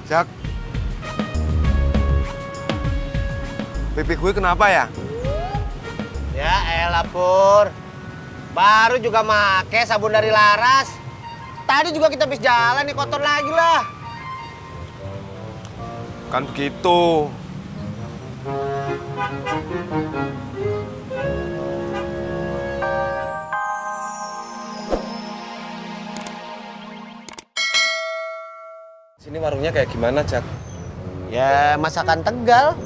Jak, pipi gue kenapa ya? Ya elah Pur, baru juga make sabun dari Laras. Tadi juga kita habis jalan nih, kotor lagi lah. Kan begitu. Sini warungnya kayak gimana, Jak? Ya masakan Tegal.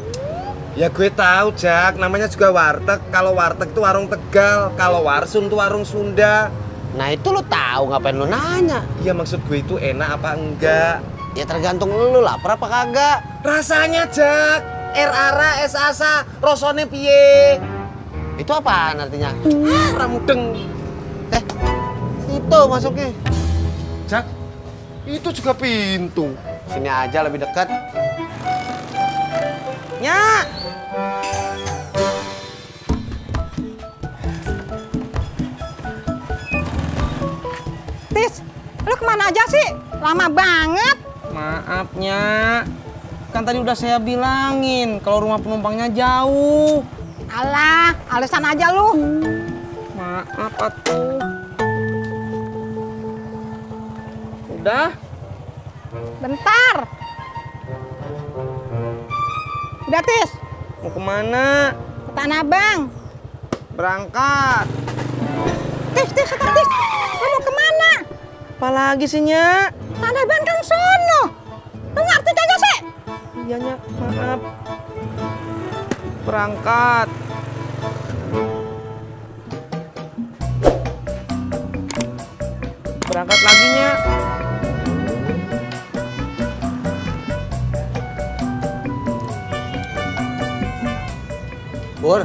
Ya gue tahu, Jak. Namanya juga warteg. Kalau warteg itu warung Tegal. Kalau warsun itu warung Sunda. Nah itu lo tahu, ngapain lo nanya? Iya, maksud gue itu enak apa enggak? Ya tergantung lu lapar apa kagak. Rasanya, Jak. R-ara, S-asa, rosone piye? Itu apaan artinya? Ramudeng. Itu masuknya. Jak, itu juga pintu. Sini aja lebih dekat. Nya. Tis, lu kemana aja sih? Lama banget. Maafnya, kan tadi udah saya bilangin kalau rumah penumpangnya jauh. Alah, alasan aja lu. Maaf atuh. Udah? Bentar. Udah, Tis. Mau kemana? Ke Tanah Abang. Berangkat. Tis, sebentar, Tis. Lu mau kemana? Apalagi sih, Nya? Tanah Abang kan sono. Lu ngerti kagak sih? Iya, Nya. Maaf. Berangkat. Berangkat lagi, Nya. Pur,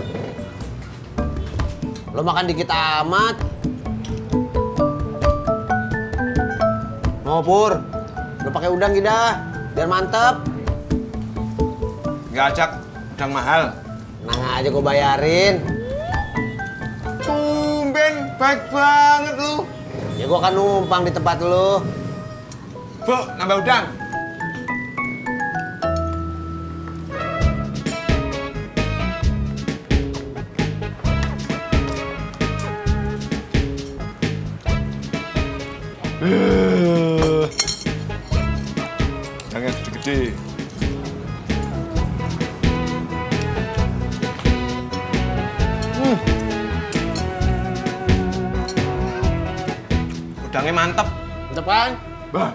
lo makan dikit amat. Mau Pur, lo pakai udang gitu biar mantep. Enggak, Jak. Udang mahal. Nang aja gue bayarin. Tumben, baik banget lu. Ya gue kan numpang di tempat lo. Bu, nambah udang. Udangnya gede-gede. Udangnya mantep. Mantep kan? Bah.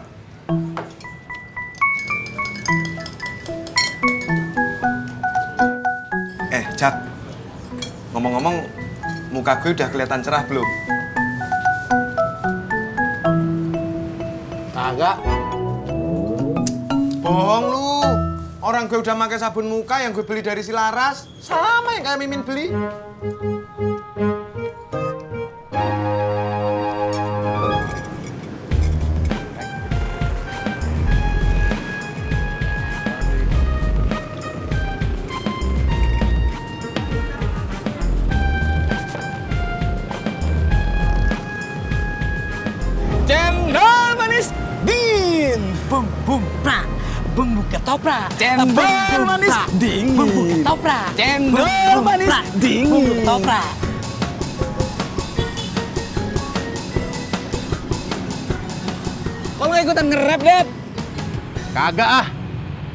Jak. Ngomong-ngomong, muka gue udah kelihatan cerah belum? Kagak. Bohong lu. Orang gue udah pakai sabun muka yang gue beli dari si Laras. Sama yang kayak Mimin beli. Cendol manis dingin. Bum bum pra. Bumbu ketoprak. Cendol manis dingin. Bumbu ketoprak. Cendol manis dingin. Bumbu ketoprak. Kok nggak ikutan nge-rap, Dad? Kagak ah.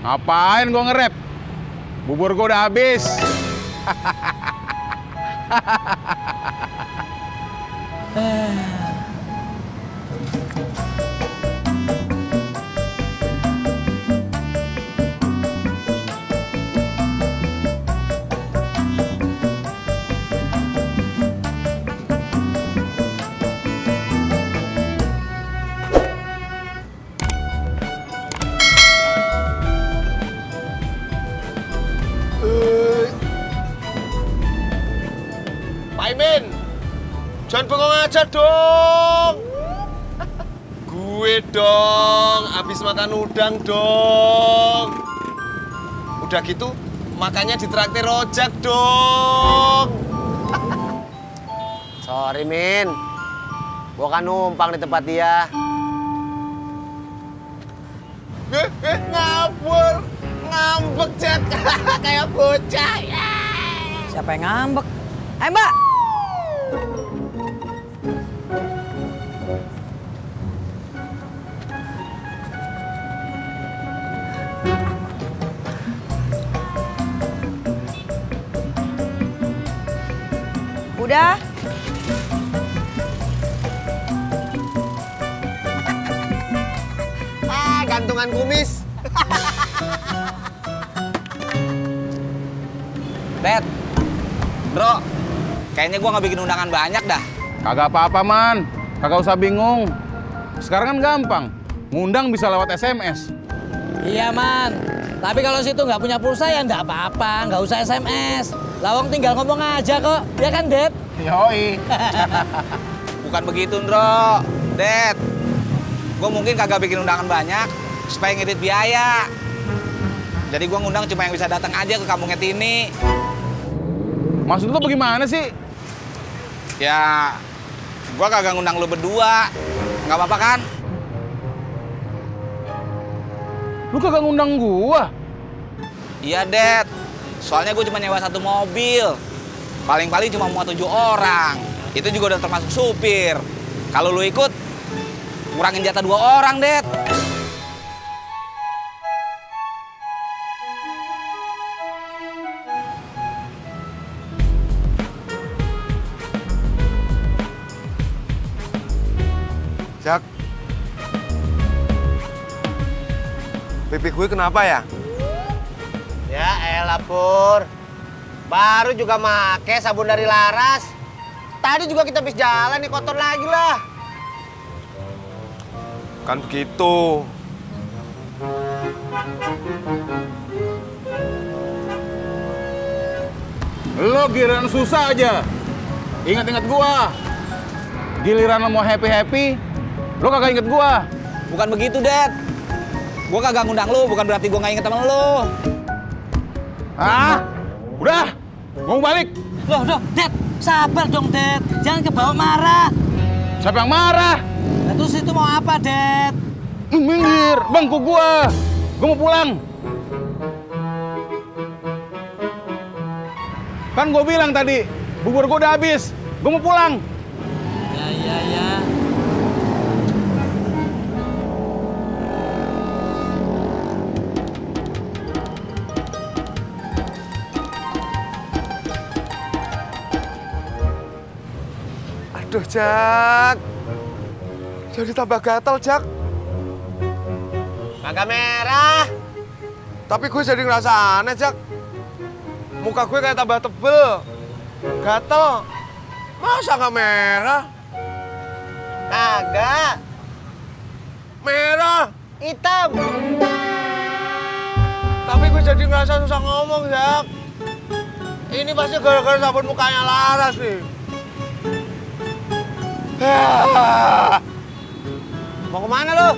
Ngapain gua nge-rap? Bubur gua udah habis. Pak Imin, jangan bengong aja dong. Gue dong, abis makan udang dong. Udah gitu, makannya ditraktir ojek dong. Sorry, Min. Gua kan numpang di tempat dia. Ngawur. ngambek, Jack. Kayak bocah. Ya. Siapa yang ngambek? Mbak. Udah. Gantungan kumis. Det, bro, kayaknya gua nggak bikin undangan banyak dah. Kagak apa-apa, Man. Kagak usah bingung. Sekarang kan gampang. Ngundang bisa lewat SMS. Iya, Man. Tapi kalau situ nggak punya pulsa ya nggak apa-apa, nggak usah SMS. Lawang tinggal ngomong aja kok, ya kan, Det? Yoi. Bukan begitu, Bro. Det, gua mungkin kagak bikin undangan banyak supaya ngedit biaya. Jadi gua ngundang cuma yang bisa datang aja ke kampungnya Tini. Maksud lu bagaimana sih? Ya, gua kagak ngundang lu berdua. Nggak apa-apa kan? Lu kagak ngundang gua? Iya, Det. Soalnya gue cuma nyewa 1 mobil. Paling-paling cuma muat 7 orang. Itu juga udah termasuk supir. Kalau lu ikut, kurangin jatah 2 orang, Det. Jak, pipi gue kenapa ya? Ya elah, Pur. Baru juga make sabun dari Laras. Tadi juga kita habis jalan nih, kotor lagi lah. Kan begitu. Lo giliran susah aja. Ingat-ingat gua. Giliran lo mau happy-happy, lo kagak inget gua. Bukan begitu, Det. Gue kagak ngundang lu, bukan berarti gue nggak inget sama lu. Ah, udah, mau balik. Loh, Det, sabar dong, Det. Jangan kebawa marah. Siapa yang marah? Nah, terus itu mau apa, Det? Minggir, bangku gua mau pulang. Kan gue bilang tadi, bubur gua udah habis, gue mau pulang. Ya. Aduh, Jak. Jadi tambah gatal, Jak. Kagak merah. Tapi gue jadi ngerasa aneh, Jak. Muka gue kayak tambah tebel. Gatel. Masa nggak merah? Kagak. Merah. Hitam. Tapi gue jadi ngerasa susah ngomong, Jak. Ini pasti gara-gara sabun mukanya Laras nih. Mau kemana lu?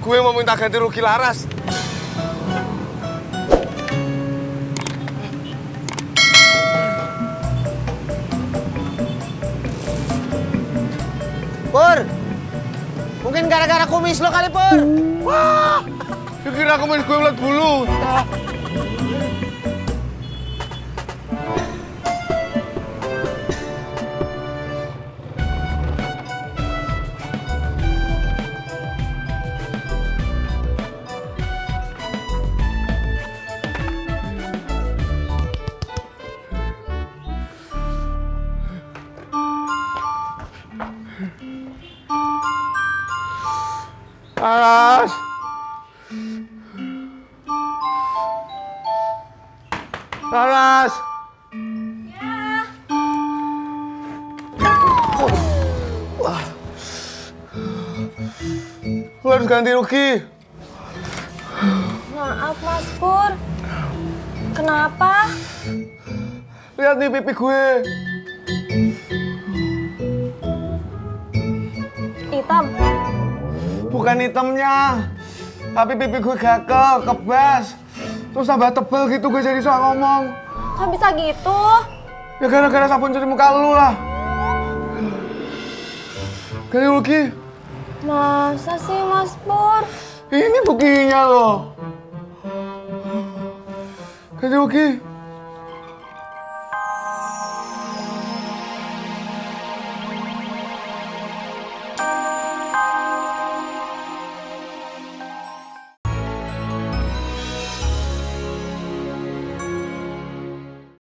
Gue mau minta ganti rugi Laras. Pur, mungkin gara-gara kumis lo kali, Pur. Wah, kira kumis gue ulat bulu. Laras. Laras. Ya. Wah. Lu harus ganti rugi. Maaf, Mas Pur. Kenapa? Lihat nih pipi gue. Hitam. Bukan hitamnya, tapi pipi gue gatel, kebas. Terus tambah tebel gitu, gue jadi susah ngomong. Kok bisa gitu? Ya gara-gara sabun cuci muka lu lah. Ganti rugi. Masa sih, Mas Pur? Ini buktinya loh. Ganti rugi.